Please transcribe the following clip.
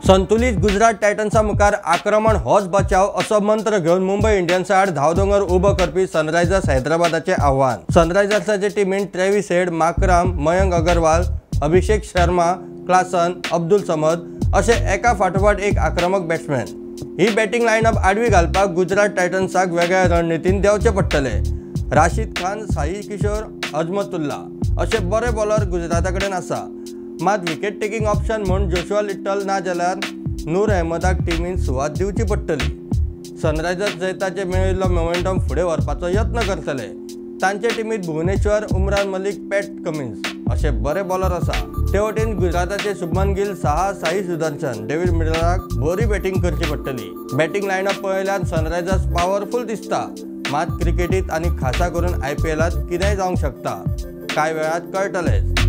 संतुलित गुजरात टायटन्सा मुखार आक्रमण होच बचाव असो मंत्र घेवन मुंबय इंडियन्सा आड धांवदोंगर उबो करपी सनरायझर्स हैदराबादाचे आव्हान. सनरायझर्साचे टिमीन Travis Head, Markram, Mayank Agarwal, Abhishek Sharma, Klaasen, Abdul Samad असे एका फाटोफाट एक आक्रमक बॅट्समॅन. ही बॅटिंग लायनअप आडवी घालपाक गुजरात टायटन्साक वेगळ्या रणनितीन देंवचें पडटलें. राशीद खान, साई किशोर, अजमतुल्ला असे बरे बॉलर गुजराता कडेन आसा. मात विकेट टेकिंग ऑप्शन म्हूण जोशुआ लिट्टल ना जाल्यार नूर अहमदाक टिमीन सुवात दिवची पडटली. सनरायझर्स जैताचे मेळिल्लो मोमेंटम फुडें व्हरपाचो यत्न करतले. तांचे टिमीत भुवनेश्वर, उमरान मलिक, पॅट कमिन्स असे बरे बॉलर आसा. ते वटेन गुजराताचे शुभमन गिल, साहा, साई सुदर्शन, डेव्हिड मिलराक बरी बॅटिंग करची पडटली. बॅटिंग लायनअप पळयल्यार सनरायझर्स पावरफूल दिसता. मात क्रिकेटीत आनी खासा करून IPLांत कितेंय जावंक शकता. कांय वेळात कळटलेंच.